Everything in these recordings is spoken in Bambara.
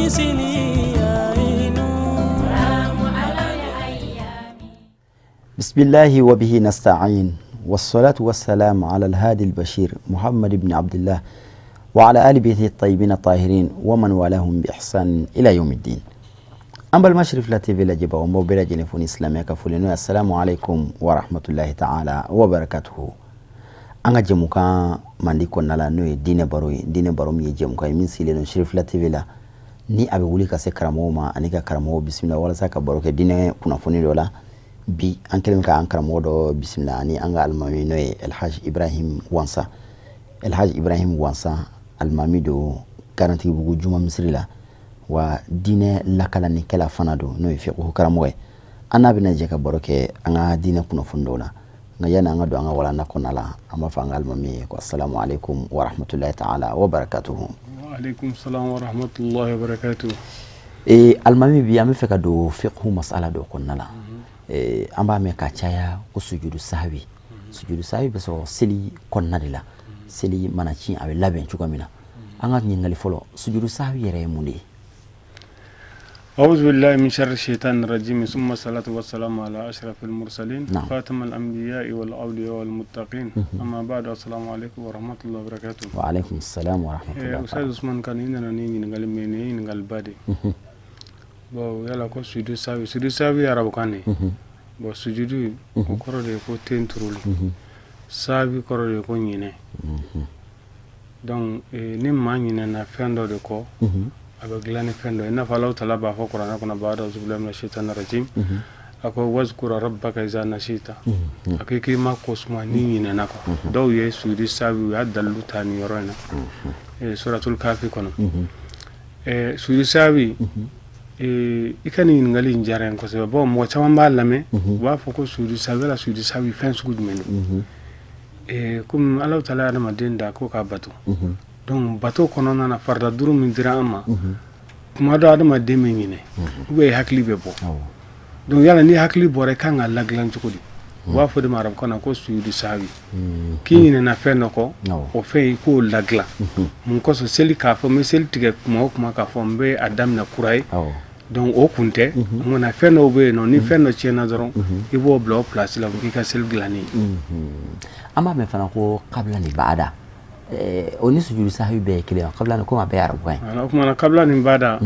بسم الله وبه نستعين والصلاة والسلام على الهادي البشير محمد بن عبد الله وعلى آل بيته الطيبين الطاهرين ومن والاهم بإحسان إلى يوم الدين. An balima Cherifla TV lajɛbaaw, n b'aw bɛɛ lajɛlen fo ni silamɛya ka foli n'o ye assalamu alaikum wa rahmatullahi ta'ala wa barakatuhu. An ka jɛmukan mandi kɔnɔna la, n'o ye diinɛ baro ye, diinɛ baro min ye jɛmukan ye min sigilen don Cherifla TV la, ni a bɛ wuli ka se karamɔgɔw ma ani ka karamɔgɔw bisimila walasa ka baro kɛ diinɛ kunnafoni dɔ la. Bi an kɛlen k'an karamɔgɔ dɔ bisimila ani an ka alimami, n'o ye Elhaji Ibrahim Wansa. Elhaji Ibrahim Wansa, alimami don Garantigibugu Juma misiri la, wa diinɛ lakalanikɛla fana don, n'o ye fiqhu karamɔgɔ ye. An n'a bɛna jɛ ka baro kɛ an ka diinɛ kunnafoni dɔw la. Nka yanni an ka don an ka walanda kɔnɔna la, an b'a fɔ an ka alimami ye ko assalamu alaikum wa rahmatullahi ta'ala wa barakatuhu. Wa alaikum salam wa rahmatullahi wa barakatuhu. Alimami, bi an bɛ fɛ ka don fiqhu masala dɔ kɔnɔna la. An b'a mɛn ka caya ko sujudu sahwi. Sujudu sahwi bɛ sɔrɔ seli kɔnɔna de la. Seli mana ci, a bɛ labɛn cogo min na. An ka ɲininkali fɔlɔ, sujudu sahwi yɛrɛ ye mun de ye? أعوذ بالله من شر الشيطان الرجيم، ثم الصلاة والسلام على أشرف المرسلين، خاتم الأنبياء والأولياء والمتقين، أما بعد، السلام عليكم ورحمة الله وبركاته. وعليكم السلام ورحمة الله. أستاذ عثمان كان إننا نيجي نقول مني نقول بادي. Bon, yala ko sujudu sahwi, sujudu sahwi arabukan ne. Bon, sujudu o kɔrɔ de ye ko ten turuli, sahwi kɔrɔ de ye ko ɲinɛ. Donc ni maa ɲinɛna fɛn dɔ de kɔ, a bɛ dilan ni fɛn dɔ ye. I n'a fɔ Alahu taala b'a fɔ kuranɛ kɔnɔ, baada auzu billahi mina shaitani rajim, a ko wazkur rabbaka iza nasita, a ko k'i ma ko suma ni ɲinɛna kɔ. Dɔw ye sujudu sahwi, u y'a dalilu ta nin yɔrɔ in na, suratul kafi kɔnɔ. Sujudu sahwi, i ka nin ɲininkali in diyara n ye kosɛbɛ. Bon, mɔgɔ caman b'a lamɛn, u b'a fɔ ko sujudu sahwi, yala sujudu sahwi fɛn sugu jumɛn don? Komi Alahu taala ye adamaden da ko k'a bato, donc bato kɔnɔna na, farida duuru min dira an ma, kuma dɔ adamaden bɛ ɲinɛ ou bien hakili bɛ bɔ. Donc yala ni hakili bɔra, i kan ka ladilan cogo di? U b'a fɔ de ma arabukan na ko sujudu sahwi, k'i ɲinɛna fɛn dɔ kɔ, o fɛn i k'o ladilan. Mun kosɔn? Seli k'a fɔ n bɛ seli tigɛ kuma o kuma k'a fɔ n bɛ a daminɛ kura ye, donc o kun tɛ. Mun fɛn dɔw bɛ yen nɔ, ni fɛn dɔ tiɲɛna dɔrɔn, i b'o bila o place la k'i ka seli dilannen ye. An b'a mɛn fana ko kabila ni baada, o ni sujudu sahwi bɛɛ ye kelen ye? Kabila ni, komi a bɛɛ ye arabukan ye. O kumana kabila ni baada,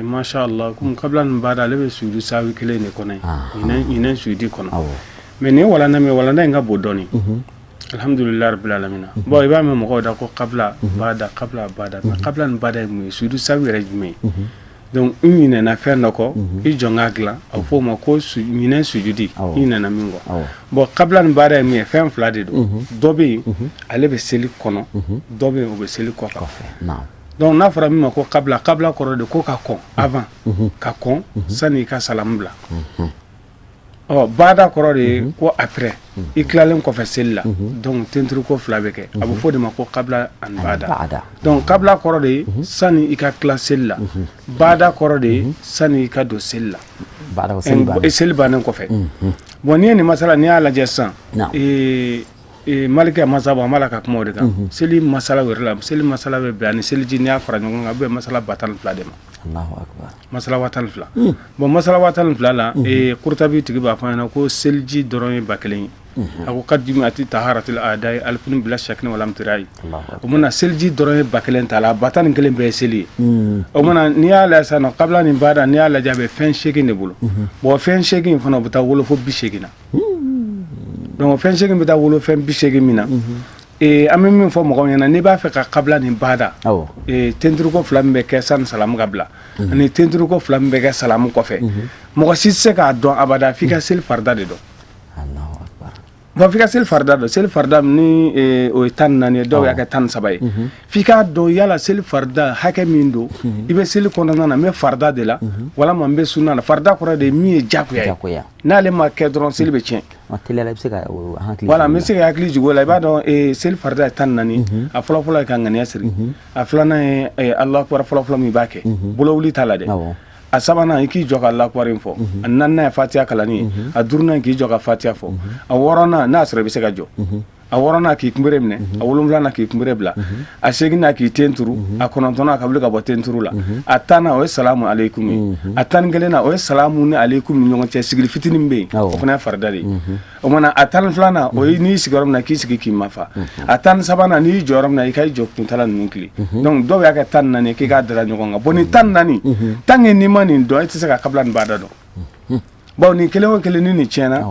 masha Allah, komi kabila ni baada, ale bɛ sujudu sahwi kelen de kɔnɔ yen, ɲinɛ sujudi kɔnɔ. Mais nin ye walanda min ye, walanda in ka bon dɔɔni, alhamdulilayi rabbil alamina. Bon, i b'a mɛn mɔgɔw da ko kabila baada, kabila baada, mais kabila ni baada ye mun ye? Sujudu sahwi yɛrɛ jumɛn ye? Donc i ɲinɛna fɛn dɔ kɔ, i jɔn k'a dilan, a bɛ f'o ma ko ɲinɛ sujudi, i ɲinɛna min kɔ. Bon, kabila ni baada ye mun ye? Fɛn fila de don. Dɔ bɛ yen, ale bɛ seli kɔnɔ, dɔ bɛ yen, o bɛ seli kɔ kan. Donc n'a fɔra min ma ko kabila, kabila kɔrɔ de ko ka kɔn, avant, ka kɔn sani i ka salamu bila. Ɔ, baada kɔrɔ de ye ko après, i tilalen kɔfɛ seli la. Donc tenturuko fila bɛ kɛ, a bɛ fɔ o de ma ko kabila ani baada. Donc kabila kɔrɔ de ye sani i ka tila seli la, baada kɔrɔ de ye sani i ka don seli la, seli bannen kɔfɛ. Bon, n'i ye nin masala, n'i y'a lajɛ sisan, Maliki masabu, an b'a la ka kuma o de kan. Seli masala yɛrɛ la, seli masala bɛ bɛn ani seliji, n'i y'a fara ɲɔgɔn kan, a bɛ bɛn masala 12000 de ma. Masala 12000. Bon, masala 12000 la, Kurutabi tigi b'a fɔ an ɲɛna ko seliji dɔrɔn ye 1000 ye. A ko kad jumiati taharatil adai alfun bila shakini wala mtirayi. O mana seliji dɔrɔn ye 1000 ta la, 11000 bɛɛ ye seli ye. O mana, n'i y'a lajɛ sisan nɔ, kabila ni baada, n'i y'a lajɛ, a bɛ fɛn 8 de bolo. Bon, fɛn 8 in fana, o bɛ taa wolo fo 80 na. Donc fɛn 8 bɛ taa wolo fɛn 80 min na, an bɛ min fɔ mɔgɔw ɲɛna, n'i b'a fɛ ka kabila ni baada, tenturuko fila min bɛ kɛ sani salamu ka bila, ani tenturuko fila min bɛ kɛ salamu kɔfɛ, mɔgɔ si tɛ se k'a dɔn abada f'i ka seli farida de dɔn. Bon, f'i ka seli farida dɔn. Seli farida ni o ye 14 ye, dɔw y'a kɛ 13 ye. F'i k'a dɔn yala seli farida hakɛ min don, i bɛ seli kɔnɔna na, n bɛ farida de la walama n bɛ sunna la. Farida kɔrɔ de ye min ye jagoya ye, n'ale ma kɛ dɔrɔn, seli bɛ tiɲɛ. Wala n bɛ se ka hakili jigin o la. I b'a dɔn, seli farida ye 14. A fɔlɔ fɔlɔ ye ka ŋaniya siri. A filanan ye Alahu akibar fɔlɔ fɔlɔ min i b'a kɛ, bolowuli t'a la dɛ. A sabanan, i k'i jɔ ka Alahu akibar in fɔ. A naaninan ye fatiya kalanni ye. A duurunan, k'i jɔ ka fatiya fɔ. A wɔɔrɔnan, n'a sɔrɔ i bɛ se ka jɔ. A wɔɔrɔnan, k'i kunbere minɛ. A wolonwulanan, k'i kunbere bila. A seeginnan, k'i ten turu. A kɔnɔntɔnnan, ka wuli ka bɔ ten turu la. A tannan, o ye salamu aleykum ye. A 11nan, o ye salamu ni aleykum ni ɲɔgɔn cɛ sigili fitinin bɛ yen, o fana ye farida de ye. O mana, a 12nan, o ye n'i sigi yɔrɔ min na, k'i sigi k'i mafa. A 13nan, n'i jɔ yɔrɔ min na, i ka i jɔ kuntala ninnu kilen. Donc dɔw y'a kɛ 14 k'i k'a dara ɲɔgɔn kan. Bon, nin 14, tant que n'i ma nin dɔn, e tɛ se ka kabila nin baada dɔn. Bon, nin kelen o kelen, ni nin tiɲɛna,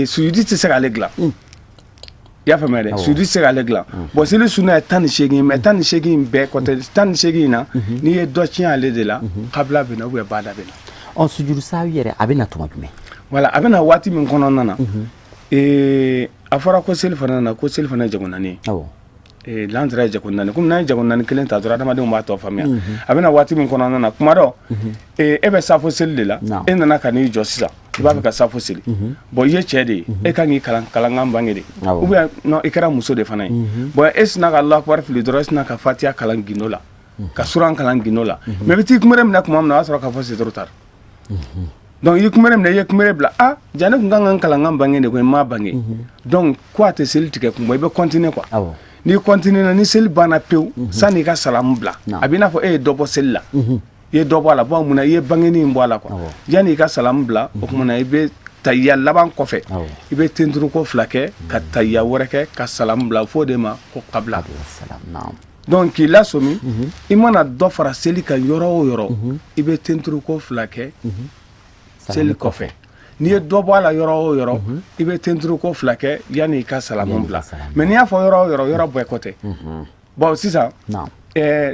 sujudi tɛ se k'ale dilan. I y'a faamuya dɛ? Sujudi tɛ se k'ale dilan. Bon, seli sunna ye 18 ye, mais 18 in bɛɛ kɔtɛ, 18 in na, n'i ye dɔ tiɲɛ ale de la, kabila bɛ na ou bien baada bɛ na. Ɔ, sujudu sawi yɛrɛ, a bɛ na tuma jumɛn? Voilà, a bɛ na waati min kɔnɔna na, a fɔra ko seli fana na, ko seli fana ye jago naani ye. Lantara ye jago naani. Komi n'an ye jago naani kelen ta dɔrɔn, adamadenw b'a tɔ faamuya. A bɛ na waati min kɔnɔna na, kuma dɔ, e bɛ safo seli de la, e nana ka n'i jɔ sisan, i b'a fɛ ka safo seli. Bon, i ye cɛ de ye, e kan k'i kalan kalankan bange de, ou bien non, i kɛra muso de fana ye. Bon, e sina ka Alahu akibar fili dɔrɔn, e sina ka Fatiya kalan gindo la, ka suran kalan gindo la. Mais i bɛ t'i kunbere minɛ tuma min na, o y'a sɔrɔ k'a fɔ c'est trop tard. Donc i ye kunbere minɛ, i ye kunbere bila. Ah, ja ne tun kan ka n kalankan bange de koyi, n m'a bange. Donc ko a tɛ seli tigɛ kun bɔ, i bɛ continuer quoi. N'i continuer na, ni seli banna pewu, sanni i ka salamu bila, a b'i n'a fɔ e ye dɔ bɔ seli la, i ye dɔ bɔ a la. Bon, mun na? I ye bangeni in bɔ a la quoi. Yanni i ka salamu bila, o tuma na, i bɛ tahiya laban kɔfɛ, i bɛ tenturuko fila kɛ, ka tahiya wɛrɛ kɛ, ka salamu bila. Fo de ma ko kabila. Donc k'i lasɔmi, i mana dɔ fara seli kan yɔrɔ o yɔrɔ, i bɛ tenturuko fila kɛ seli kɔfɛ. N'i ye dɔ bɔ a la yɔrɔ o yɔrɔ, i bɛ tenturuko fila kɛ yanni i ka salamu bila. Mais n'i y'a fɔ yɔrɔ o yɔrɔ, yɔrɔ bɛɛ kɔ tɛ. Bon, sisan,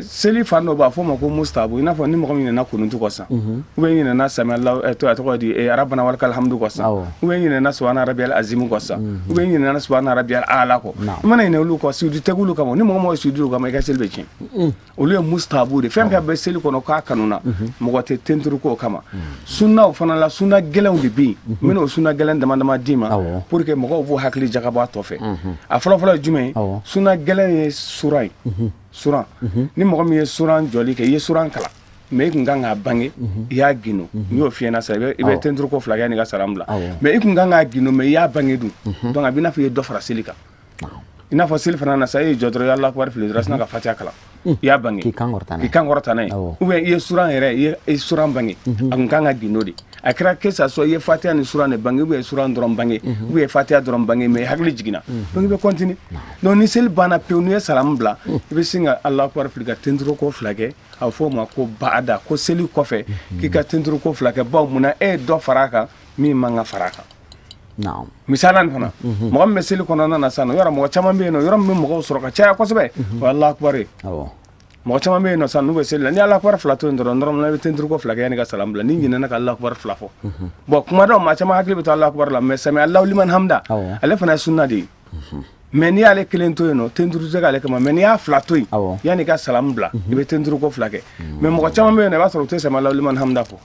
seli fan dɔ b'a fɔ o ma ko mustahabu. I n'a fɔ ni mɔgɔ min ɲinɛna kunutu kɔ sisan, ou bien ɲinɛna sami a tɔgɔ di, arabana walakal hamdu kɔ sisan, ou bien ɲinɛna subhana rabbiyal azim kɔ sisan, ou bien ɲinɛna subhana rabbiyal ala kɔ, i mana ɲinɛ olu kɔ, sujudi tɛ k'olu kama. Ni mɔgɔ mɔgɔ ye sujudi k'u kama, i ka seli bɛ tiɲɛ. Olu ye mustahabu de. Fɛn fɛn bɛ seli kɔnɔ k'a kanuna, mɔgɔ tɛ tenturu k'o kama. Sunnaw fana la, sunna gɛlɛnw de bɛ yen. N bɛna o sunna gɛlɛn dama dama d'i ma pour que mɔgɔw b'u hakili jagabɔ a tɔ fɛ. A fɔlɔ fɔlɔ ye jumɛn ye? Sunna gɛlɛn ye suran ye. Suran, ni mɔgɔ min ye suran jɔli kɛ, i ye suran kalan, mais i kun kan k'a bange, i y'a gindo. N y'o f'i ɲɛna sisan, i bɛ tenturuko fila kɛ yanni i ka salamu bila. Mais i kun kan k'a gindo, mais i y'a bange dun. Donc a b'i n'a fɔ i ye dɔ fara seli kan. I n'a fɔ seli fana na sa, e y'i jɔ dɔrɔn, i ye Alahu akibar fili dɔrɔn, sinna ka Fatiha kalan, i y'a bange. K'i kan kɔrɔta n'a ye, k'i kan kɔrɔta n'a ye. Ou bien i ye suran yɛrɛ, i ye suran bange, a kun kan ka gindo de. A kɛra que ça soit i ye Fatiha ni suran de bange, ou bien suran dɔrɔn bange, ou bien Fatiha dɔrɔn bange, mais hakili jiginna, donc i bɛ continuer. Donc ni seli banna pewu, n'i ye salamu bila, i bɛ sin ka Alahu akibar fili ka tenturuko fila kɛ. A bɛ fɔ o ma ko baada, ko seli kɔfɛ k'i ka tenturuko fila kɛ. Bawo munna? E ye dɔ fara a kan min man ka fara a kan. Misala nin fana, mɔgɔ min bɛ seli kɔnɔna na sisan, yɔrɔ mɔgɔ caman bɛ yen nɔ, yɔrɔ min bɛ mɔgɔw sɔrɔ ka caya kosɛbɛ, o ye Alahu akibar ye. Mɔgɔ caman bɛ yen nɔ sisan, n'u bɛ seli la, ni Alahu akibar fila to yen dɔrɔn, normalement i bɛ tenturuko fila kɛ yanni ka salamu bila, n'i ɲinɛna ka Alahu akibar fila fɔ. Bon, kuma dɔw, maa caman hakili bɛ to Alahu akibar la, mais sami Alahu liman hamida, ale fana ye sunna de ye. Mais n'i y'ale kelen to yen nɔ, tenturu tɛ k'ale kama. Mais n'i y'a fila to yen, yanni i ka salamu bila, i bɛ tenturuko fila kɛ. Mais mɔgɔ caman bɛ yen nɔ, i b'a sɔrɔ u tɛ sami Alahu liman hamida fɔ,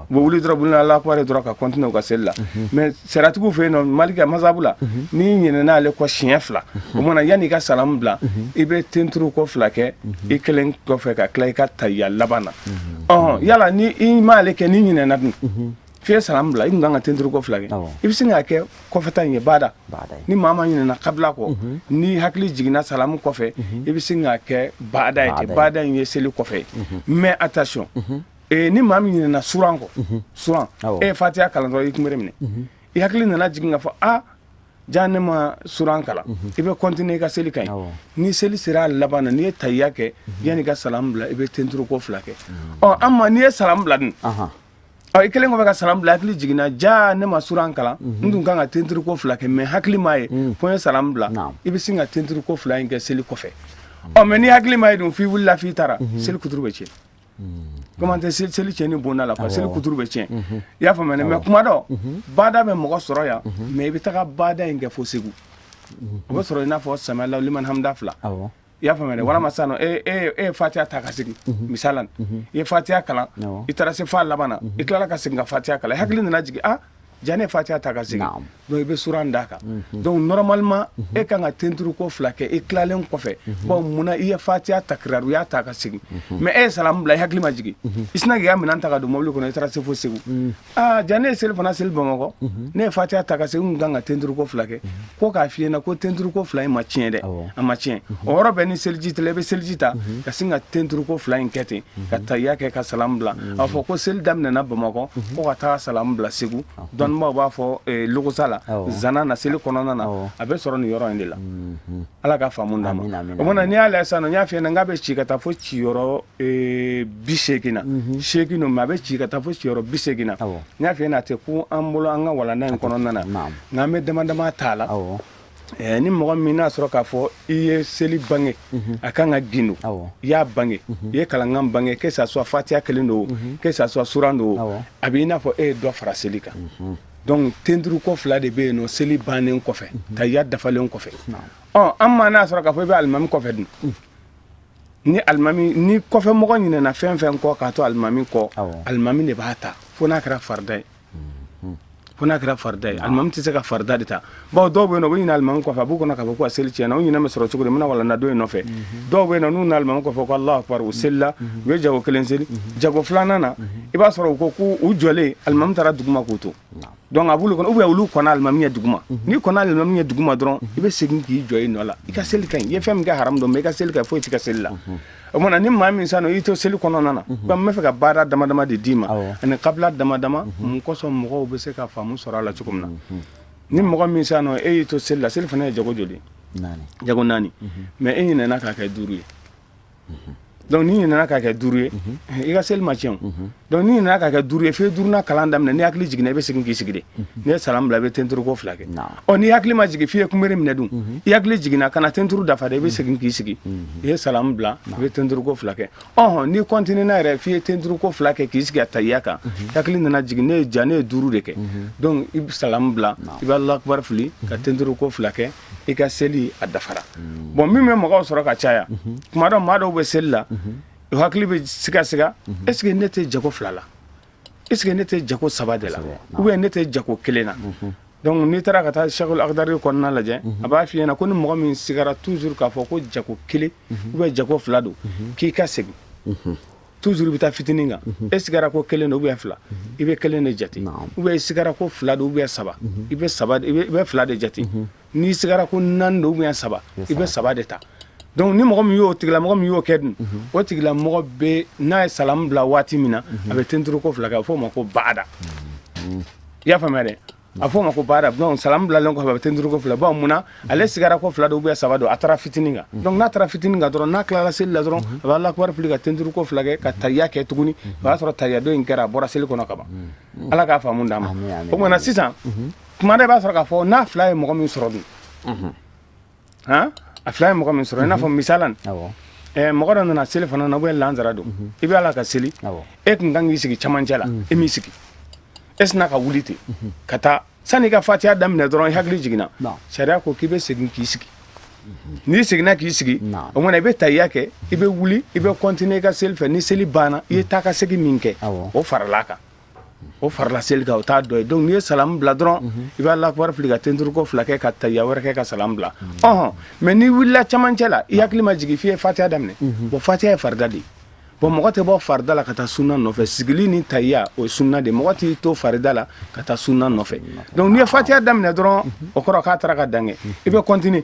u bɛ wuli dɔrɔn, bulu Alahu akibar dɔrɔn, ka continuer u ka seli la. Mais saratigiw fɛ yen nɔ, Maliki mazabu la, n'i ɲinɛna ale kɔ siɲɛ fila, o mana, yanni i ka salamu bila, i bɛ tenturuko fila kɛ i kelen kɔfɛ, ka tila i ka tahiya laban na. Ɔhɔn, yala ni i m'ale kɛ, n'i ɲinɛna dun, f'i ye salamu bila, i kun kan ka tenturuko fila kɛ, i bɛ sin k'a kɛ kɔfɛta in ye baada. Ni maa ma ɲinɛna kabila kɔ, ni hakili jiginna salamu kɔfɛ, i bɛ sin k'a kɛ baada ye ten. Baada in ye seli kɔfɛ. Mais attention, ni maa min ɲinɛna suran kɔ, suran, e ye Fatiha kalan dɔrɔn, i kunbere minɛ, i hakili nana jigin k'a fɔ a ja ne ma suran kalan, i bɛ continuer i ka seli ka ɲi. Ni seli sera a laban na, n'i ye tahiya kɛ, yanni i ka salamu bila, i bɛ tenturuko fila kɛ. Ɔ, an ma n'i ye salamu bila dun, ɔ, i kelen kɔfɛ ka salamu bila, hakili jiginna, ja ne ma suran kalan, n dun kan ka tenturuko fila kɛ, mais hakili m'a ye fo n ye salamu bila, i bɛ sin ka tenturuko fila in kɛ seli kɔfɛ. Ɔ, mais ni hakili m'a ye dun, f'i wulila f'i taara, seli kuturu bɛ tiɲɛ. Comment tɛ seli tiɲɛni bonda la quoi, seli kuturu bɛ tiɲɛ. I y'a faamuya? Mais kuma dɔ, baada bɛ mɔgɔ sɔrɔ yan, mais i bɛ taga baada in kɛ fo Segu, o bɛ sɔrɔ i n'a fɔ sami Alahu liman hamida fila. I y'a faamuya dɛ? Walama sisan nɔ, e ye Fatiha ta ka segin, misala, i ye Fatiha kalan, i taara se fa laban na, i tilala ka segin ka Fatiha kalan, i hakili nana jigin, ah, Ja ne ye fatiya ta ka segin, donc i bɛ suran d'a kan. Donc normalement e kan ka tenturuko fila kɛ i tilalen kɔfɛ. Bon, munna i ye fatiya takiraru, i y'a ta ka segin, mais e ye salamu bila, i hakili ma jigin, i sinna k'i ka minɛn ta ka don mobili kɔnɔ, i taara se fo Segu. Aa, ja ne ye seli fana seli Bamakɔ, ne ye fatiya ta ka segin, n kun kan ka tenturuko fila kɛ. Ko k'a f'i ɲɛna ko tenturuko fila in ma tiɲɛ dɛ, a ma tiɲɛ. O yɔrɔ bɛɛ, ni seliji tɛ, i bɛ seliji ta ka sin ka tenturuko fila in kɛ ten, ka tahiya kɛ, ka salamu bila. A fɔ ko seli daminɛna Bamakɔ ko ka taa salamu bila Segu, dɔnnibaw b'a fɔ logosa la, zana na, seli kɔnɔna na, a bɛ sɔrɔ nin yɔrɔ in de la. Ala ka faamu d'an ma. O mana, n'i y'a lajɛ sisan nɔ, n y'a f'i ɲɛna n k'a bɛ ci ka taa fo ciyɔrɔ 80 na, 80 don, mais a bɛ ci ka taa fo ciyɔrɔ 80 na. N y'a f'i ɲɛna, a tɛ kun an bolo an ka walanda in kɔnɔna na, nka an bɛ dama dama t'a la. Ni mɔgɔ min n'a sɔrɔ k'a fɔ i ye seli bange, a kan ka gindo, i y'a bange, i ye kalankan bange, que ça soit fatiya kelen don, que ça soit suran don, a b'i n'a fɔ e ye dɔ fara seli kan. Donc tenturuko fila de bɛ yen nɔ seli bannen kɔfɛ, tahiya dafalen kɔfɛ. Ɔ, an ma n'a sɔrɔ k'a fɔ i bɛ alimami kɔfɛ dun, ni alimami ni kɔfɛ mɔgɔ ɲinɛna fɛn fɛn kɔ k'a to alimami kɔ, alimami de b'a ta, fo n'a kɛra farida ye, fo n'a kɛra farida ye. Alimami tɛ se ka farida de ta, bawo dɔw bɛ yen nɔ, u bɛ ɲinɛ alimami kɔfɛ, a b'u kɔnɔ k'a fɔ ko a seli tiɲɛna. O ɲinɛ bɛ sɔrɔ cogo di? N bɛna walanda don in nɔfɛ. Dɔw bɛ yen nɔ, n'u na alimami kɔfɛ ko Alahu akubar, u selila, u ye jago kelen seli, jago filanan na, i b'a sɔrɔ u ko k'u jɔlen, alimami taara duguma k'u to. Donc a b'olu kɔnɔ, ou bien olu kɔnna alimami ɲɛ duguma. N'i kɔnna alimami ɲɛ duguma dɔrɔn, i bɛ segin k'i jɔ i nɔ la. I ka seli ka ɲi, i ye fɛn min kɛ haramu don, mais i ka seli ka ɲi, foyi t'i ka seli la. O kumana, ni maa min sanu i to seli kɔnɔna na, n bɛ fɛ ka baara dama dama de d'i ma ani kabila dama dama, mun kosɔn mɔgɔw bɛ se ka faamu sɔrɔ a la cogo min na. Ni mɔgɔ min sanu e y'i to seli la, seli fana ye jago joli? Jago naani, mais e ɲinɛna k'a kɛ duuru ye. Donc n'i ɲinɛna k'a kɛ duuru ye, i ka seli ma tiɲɛ. Donc n'i ɲinɛna k'a kɛ duuru ye, f'i ye duurunan kalan daminɛ, n'i hakili jiginna, i bɛ segin k'i sigi de. N'i ye salamu bila, i bɛ tenturuko fila kɛ. Ɔ, n'i hakili ma jigin f'i ye kunbere minɛ dun, i hakili jiginna ka na tenturu dafa de, i bɛ segin k'i sigi, i ye salamu bila, i bɛ tenturuko fila kɛ. Ɔhɔn, n'i continuer n'a yɛrɛ f'i ye tenturuko fila kɛ k'i sigi a tahiya kan, hakili nana jigin, ne ye ja, ne ye duuru de kɛ. Donc i bɛ salamu bila, i bɛ Alahu akubar fili ka tenturuko fila kɛ, i ka seli a dafara. Bon, min bɛ mɔgɔw sɔrɔ ka caya, tuma dɔ maa dɔw bɛ seli la, u hakili bɛ siga siga: est ce que ne tɛ jago fila la? Est ce que ne tɛ jago saba de la? Ou bien ne tɛ jago kelen na? Donc n'i taara ka taa Cheikhul Akdari kɔnɔna lajɛ, a b'a f'i ɲɛna ko ni mɔgɔ min sigara toujours k'a fɔ ko jago kelen ou bien jago fila don, k'i ka segin toujours, i bɛ taa fitinin kan. E sigara ko kelen don ou bien fila, i bɛ kelen de jate. Ou bien i sigara ko fila don ou bien saba, i bɛ saba, i bɛ fila de jate. N'i sigara ko naani don ou bien saba, i bɛ saba de ta. Donc ni mɔgɔ min y'o tigilamɔgɔ min y'o kɛ dun, o tigilamɔgɔ bɛ n'a ye salamu bila waati min na, a bɛ tenturuko fila kɛ. A bɛ fɔ o ma ko baada. I y'a faamuya dɛ? A fɔ o ma ko baada. Donc salamu bilalen kɔfɛ, a bɛ tenturuko fila. Bon, munna ale sigara ko fila don ou bien saba don, a taara fitinin kan? Donc n'a taara fitinin kan dɔrɔn, n'a tilala seli la dɔrɔn, a bɛ Alahu akubar fili ka tenturuko fila kɛ, ka tahiya kɛ tuguni. O y'a sɔrɔ tahiya dɔ in kɛra, a bɔra seli kɔnɔ ka ban. Ala k'a faamu d'an ma. O kumana sisan, tuma dɔ i b'a sɔrɔ k'a fɔ n'a fila ye mɔgɔ min sɔrɔ dun, han, a fila ye mɔgɔ min sɔrɔ, i n'a fɔ misalan, mɔgɔ dɔ nana seli fana na, ou bien lansara don, i bɛ ala ka seli, e kun kan k'i sigi camancɛ la, e m'i sigi, e sinna ka wuli ten ka taa. Sani i ka fatiya daminɛ dɔrɔn, i hakili jiginna. Sariya ko k'i bɛ segin k'i sigi. N'i seginna k'i sigi, o kumana i bɛ tahiya kɛ, i bɛ wuli, i bɛ continuer i ka seli fɛ. Ni seli banna, i ye taa ka segin min kɛ, o farala kan, o farala seli kan, o t'a dɔ ye. Donc n'i ye salamu bila dɔrɔn, i bɛ Alahu akubar fili ka tenturuko fila kɛ, ka tahiya wɛrɛ kɛ, ka salamu bila. Ɔhɔn, mais n'i wulila camancɛ la, i hakili ma jigin f'i ye fatiya daminɛ. Bon, fatiya ye farida de ye. Bon, mɔgɔ tɛ bɔ farida la ka taa sunna nɔfɛ. Sigili ni tahiya, o ye sunna de ye. Mɔgɔ t'i to farida la ka taa sunna nɔfɛ. Donc n'i ye fatiya daminɛ dɔrɔn, o kɔrɔ k'a taara ka dan kɛ, i bɛ continuer.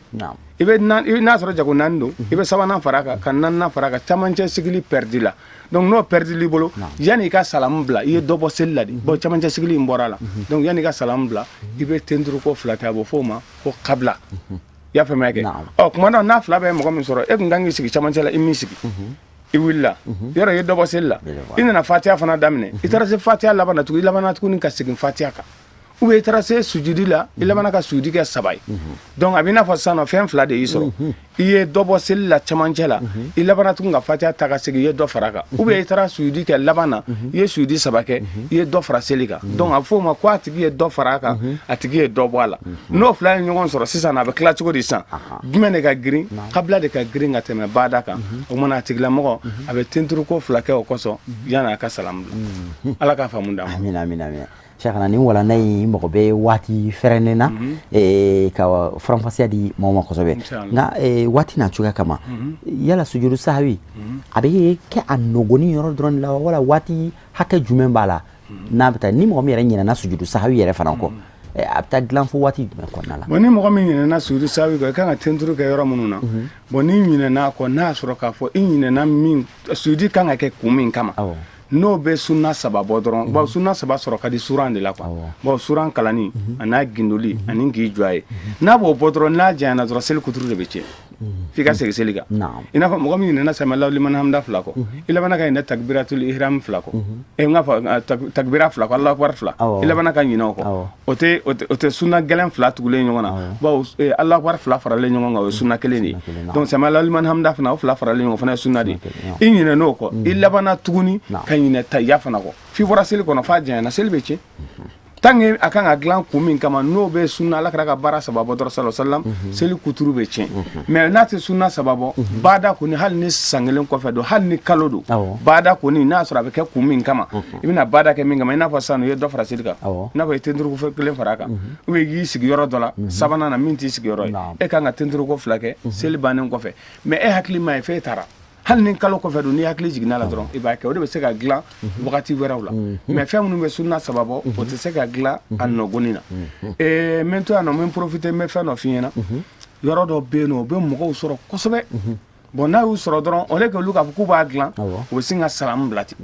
I bɛ n'a sɔrɔ jago naani don, i bɛ sabanan fara a kan, ka naaninan fara a kan. Camancɛ sigili perdu la. Donc n'o perdu l'i bolo, yanni i ka salamu bila, i ye dɔ bɔ seli la de. Bon, camancɛ sigili in bɔra a la. Donc yanni i ka salamu bila, i bɛ tenturuko fila kɛ. A bɛ fɔ o ma ko kabila. I y'a faamuya kɛ? Ɔ, tuma dɔ n'a fila bɛ mɔgɔ min sɔrɔ, e kun kan k'i sigi camancɛ la, i m'i sigi, i wulila, yɔrɔ i ye dɔ bɔ seli la, i nana fatiya fana daminɛ, i taara se fatiya laban na tuguni, i labanna tuguni ka segin fatiya kan, ou bien i taara se sujudi la, i labanna ka sujudi kɛ saba ye. Donc a b'i n'a fɔ sisan nɔ, fɛn fila de y'i sɔrɔ. I ye dɔ bɔ seli la cɛmancɛ la, i labanna tuguni ka fatiya ta ka segin, i ye dɔ fara a kan, ou bien i taara sujudi kɛ laban na, i ye sujudi saba kɛ, i ye dɔ fara seli kan. Donc a bɛ fɔ o ma ko a tigi ye dɔ fara a kan, a tigi ye dɔ bɔ a la. N'o fila ye ɲɔgɔn sɔrɔ sisan, a bɛ tila cogo di sisan? Jumɛn de ka girin? Kabila de ka girin ka tɛmɛ bada kan. O kumana, a tigilamɔgɔ a bɛ tenturuko fila kɛ o kosɔn yanni a ka salamu bila. Ala ka faamu d'an ma. Amina, amina, amina. Cheikhana, nin walanda in mago bɛ waati fɛrɛnnen na ka faranfasiya di maaw ma kosɛbɛ, nka waati n'a cogoya kama, yala sujudu sahawi a bɛ kɛ a nɔgɔni yɔrɔ dɔrɔn de la, wala waati hakɛ jumɛn b'a la n'a bɛ taa? Ni mɔgɔ min yɛrɛ ɲinɛna sujudu sahawi yɛrɛ fana kɔ, a bɛ taa dilan fo waati jumɛn kɔnɔna la? Bon, ni mɔgɔ min ɲinɛna sujudu sahawi kɔ, i kan ka tenturu kɛ yɔrɔ minnu na, bon, n'i ɲinɛna kɔ, n'a y'a sɔrɔ k'a fɔ i ɲinɛna min, sujudi kan ka kɛ kun min kama, n'o bɛ sunna saba bɔ dɔrɔn, bawo sunna saba sɔrɔ ka di suran de la quoi. Bon, suran kalanni a n'a gindoli ani k'i jɔ a ye, n'a b'o bɔ dɔrɔn, n'a janyana dɔrɔn, seli kuturu de bɛ tiɲɛ, f'i ka segin seli kan. I n'a fɔ mɔgɔ min ɲinɛna sami Allahu liman hamida fila kɔ, i labanna ka ɲinɛ takbiratul ihram fila kɔ, n k'a fɔ takbira fila kɔ, Allahu akbar fila, i labanna ka ɲinɛ o kɔ, o tɛ sunna gɛlɛn fila tugulen ɲɔgɔn na, bawo Allahu akbar fila faralen ɲɔgɔn kan, o ye sunna kelen de ye. Donc sami Allahu liman hamida fana, o fila faralen ɲɔgɔn fana ye sunna de ye. I ɲinɛn'o kɔ, i labanna tuguni ka ɲinɛ tahiya fana kɔ, f'i bɔra seli kɔnɔ f'a janyana, seli bɛ tiɲɛ. Tant que a kan ka dilan kun min kama, n'o bɛ sunna Ala kɛra ka baara saba bɔ dɔrɔn, sallallahu alaihi wasallam, seli kuturu bɛ tiɲɛ. Mais n'a tɛ sunna saba bɔ, baada kɔni, hali ni san kelen kɔfɛ don, hali ni kalo don, baada kɔni, n'a sɔrɔ a bɛ kɛ kun min kama, i bɛna baada kɛ min kama, i n'a fɔ sisan u ye dɔ fara seli kan, i n'a fɔ i ye tenturuko kelen fara a kan, ou bien i y'i sigi yɔrɔ dɔ la sabanan na min t'i sigiyɔrɔ ye, e kan ka tenturuko fila kɛ seli bannen kɔfɛ, mais e hakili ma ye f'e taara, hali ni kalo kɔfɛ don, n'i hakili jiginna la dɔrɔn, i b'a kɛ. O de bɛ se ka dilan wagati wɛrɛw la. Mais fɛn minnu bɛ sunna saba bɔ, o tɛ se ka dilan a nɔgɔni na. N bɛ to yan nɔ, n bɛ profiter, n bɛ fɛn dɔ f'i ɲɛna. Yɔrɔ dɔ bɛ yen nɔ, o bɛ mɔgɔw sɔrɔ kosɛbɛ. Bon, n'a y'u sɔrɔ dɔrɔn, au lieu que olu k'a fɔ k'u b'a dilan, u bɛ sin ka salamu bila ten.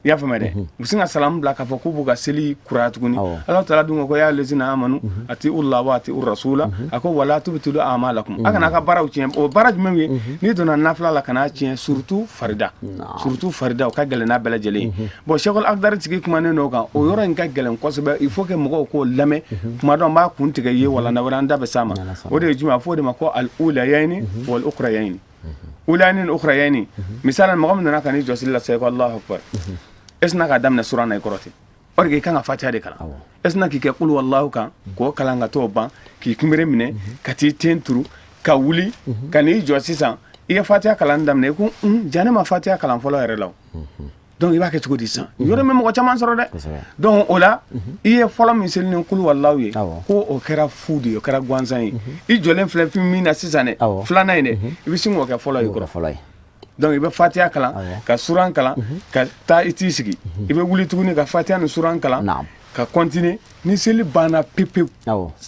I y'a faamuya dɛ? U bɛ sin ka salamu bila k'a fɔ k'u b'u ka seli kuraya tuguni. Ala taala dun ko ko ya lezina amanu ati ullah wa ati rasula, a ko wala tubtilu a'malakum, a kana a ka baaraw tiɲɛ. O baara jumɛn ye? N'i donna nafila la, kana tiɲɛ, surtout farida, surtout farida, o ka gɛlɛn n'a bɛɛ lajɛlen ye. Bon, Cheikhul Akdari tigi kumanen n'o kan, o yɔrɔ in ka gɛlɛn kosɛbɛ. Il faut que mɔgɔw k'o lamɛn. Kuma dɔ n b'a kun tigɛ i ye, wala na wɛrɛ an da bɛ s'a ma. O de ye jumɛn? A fɔ o de ma ko al ulayani wal ukhrayani, ulayani ni ukhrayani. Misali, mɔgɔ min nana ka n'i jɔ seli la sisan, ko Allahu akbar, e sina k'a daminɛ suran na i kɔrɔ ten, or que i kan ka fatiha de kalan. E sina k'i kɛ kul wallahu kan k'o kalan ka t'o ban, k'i kunbere minɛ ka t'i ten turu ka wuli ka n'i jɔ sisan, i ye fatiha kalan daminɛ, i ko un ja ne ma fatiha kalan fɔlɔ yɛrɛ la o. Donc i b'a kɛ cogo di sisan? Yɔrɔ min mɔgɔ caman sɔrɔ dɛ. Donc o la, i ye fɔlɔ min seli ni kul wallahu ye, ko o kɛra fu de ye, o kɛra gansan ye. I jɔlen filɛ min na sisan dɛ, filanan in dɛ, i bɛ sin k'o kɛ fɔlɔ ye kɔrɔ. Donc i bɛ fatiha kalan ka suran kalan ka taa i t'i sigi, i bɛ wuli tuguni ka fatiha ni suran kalan ka continuer. Ni seli banna pepewu,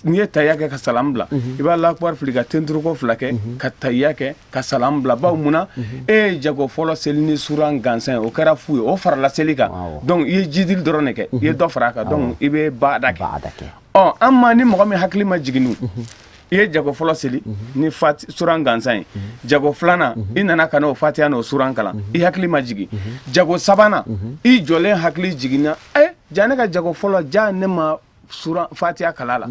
n'i ye tahiya kɛ ka salam bila, i b'a Allahu akbar fili ka tenturuko fila kɛ ka tahiya kɛ ka salam bila. Bawo munna? E ye jago fɔlɔ seli ni suran gansan ye, o kɛra fu ye, o farala seli kan. Donc i ye jidili dɔrɔn de kɛ, i ye dɔ fara a kan, donc i bɛ baada kɛ. Ɔ, an ma ni mɔgɔ min hakili ma jigin, i ye jago fɔlɔ seli ni suran gansan ye, jago filanan i nana ka n'o fatiha n'o suran kalan, i hakili ma jigin. Jago sabanan, i jɔlen hakili jiginna, ɛ ja ne ka jago fɔlɔ, ja ne ma suran fatiha kala la.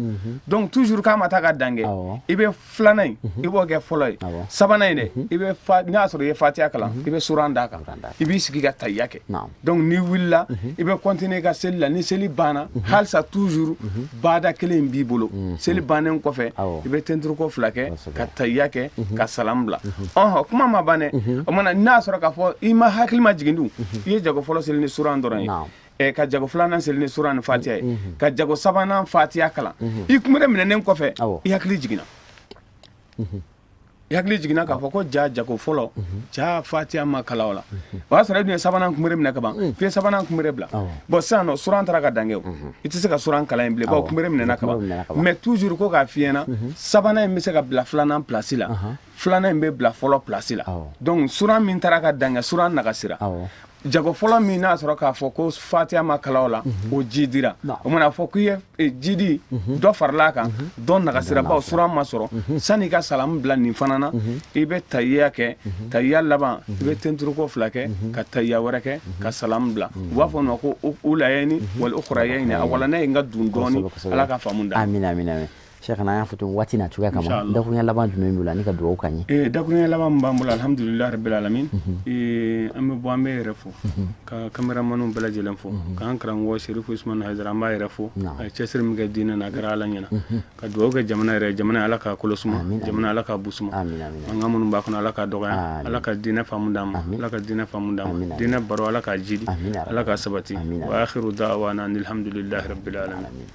Donc toujours k'a ma taa ka dan kɛ, i bɛ filanan in, i b'o kɛ fɔlɔ ye. Sabanan in dɛ, i bɛ fa n'a y'a sɔrɔ i ye fatiha kalan, i bɛ suran d'a kan, i b'i sigi ka tahiya kɛ. Donc n'i wulila, i bɛ continuer ka seli la. Ni seli banna, halisa toujours baada kelen in b'i bolo. Seli bannen kɔfɛ, i bɛ tenturuko fila kɛ ka tahiya kɛ ka salam bila. Ɔhɔn, kuma ma ban dɛ. O mana n'a y'a sɔrɔ k'a fɔ i ma hakili ma jigin dun, i ye jago fɔlɔ seli ni suran dɔrɔn ye, ka jago filanan seli ni suran ni fatiha ye, ka jago sabanan fatiha kalan, i kunbere minɛnen kɔfɛ, i hakili jiginna, i hakili jiginna k'a fɔ ko ja jago fɔlɔ, ja fatiha ma kalan o la. O y'a sɔrɔ e dun ye sabanan kunbere minɛ ka ban, f'i ye sabanan kunbere bila. Bon, sisan nɔ suran taara ka dan kɛ, o i tɛ se ka suran kalan in bilen, bawo kunbere minɛna ka ban. Mais toujours ko k'a f'i ɲɛna, sabanan in bɛ se ka bila filanan place la, filanan in bɛ bila fɔlɔ place la. Donc suran min taara ka dan kɛ, suran nagasira. Jago fɔlɔ min n'a sɔrɔ k'a fɔ ko fatiha ma kalan o la, o ji dira. O mana fɔ k'i ye jidi, dɔ farala a kan, dɔ nagasira, bawo suran ma sɔrɔ. Sanni i ka salamu bila nin fana na, i bɛ tahiya kɛ. Tahiya laban, i bɛ tenturuko fila kɛ ka tahiya wɛrɛ kɛ ka salamu bila. U b'a fɔ o ma ko ulayani wal ukhrayani. A wala n'a ye n ka dun dɔɔni, Ala ka faamu da. Amina, amina. Cheikh, an y'a fɔ ten waati na cogoya kama, dakurunya laban jumɛn b'i bolo ani ka dugawu k'an ye? Dakurunya laban min b'an bolo, alhamdulilahi rabbil alamin, an bɛ bɔ, an bɛ yɛrɛ fo, ka caméramanw bɛɛ lajɛlen fo, k'an karamɔgɔ Serifu Usumani Hayidara, an b'a yɛrɛ fo, a ye cɛsiri min kɛ diinɛ na, a kɛra Ala ɲɛna, ka dugawu kɛ jamana yɛrɛ, jamana Ala k'a kolo suma, jamana Ala k'a bu suma, mankan minnu b'a kɔnɔ, Ala k'a dɔgɔya, Ala ka diinɛ faamu d'an ma, Ala ka diinɛ faamu d'an ma, diinɛ baro Ala k'a jidi, Ala k'a sabati. Wa akhiru da'wana alhamdulillahi rabbil alamin.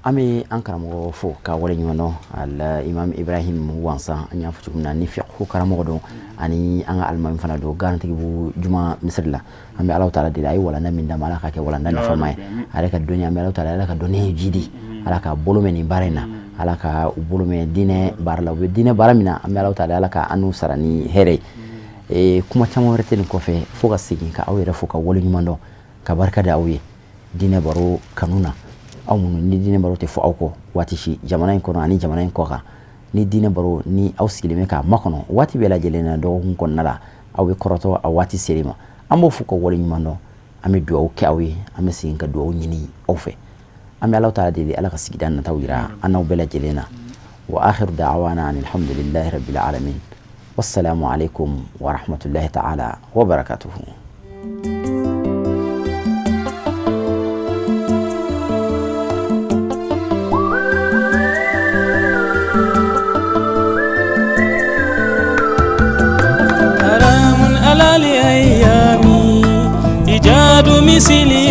An bɛ an karamɔgɔ fo ka wale ɲuman dɔn, al imam Ibrahim Wansan. An y'a fɔ cogo min na, ni fiqhu karamɔgɔ don ani an ka alimami fana don Garantigibugu juma misiri la. An bɛ Alahu taala deli, a ye walanda min d'an ma, Ala k'a kɛ walanda nafama ye. A yɛrɛ ka dɔnni, an bɛ Alahu taala, Ala ka dɔnni jidi, Ala ka bolo mɛn nin baara in na, Ala ka u bolo mɛn diinɛ baara la, u bɛ diinɛ baara min na. An bɛ Alahu taala, Ala ka an n'u sara ni hɛrɛ ye. Kuma caman wɛrɛ tɛ nin kɔfɛ, fo ka segin ka aw yɛrɛ fo ka wale ɲuman dɔn, ka barika da aw ye diinɛ baro kanu na. Aw minnu ni diinɛ baro tɛ fɔ aw kɔ waati si, jamana in kɔnɔ ani jamana in kɔ kan, ni diinɛ baro ni aw sigilen bɛ k'a makɔnɔ waati bɛɛ lajɛlen na dɔgɔkun kɔnɔna la, aw bɛ kɔrɔtɔ a waati seri ma. An b'o fo ka wale ɲuman dɔn, an bɛ dugawu kɛ aw ye, an bɛ segin ka dugawu ɲini aw fɛ. An bɛ Alahu taala deli, Ala ka sigida nataw yira an n'aw bɛɛ lajɛlen na. Wa akhiru da'wana alhamdulillahi rabbil alamin, wassalamu alaikum wa rahmatullahi ta'ala wa barakatuhu. حرام على الأيام إيجاد مثلي.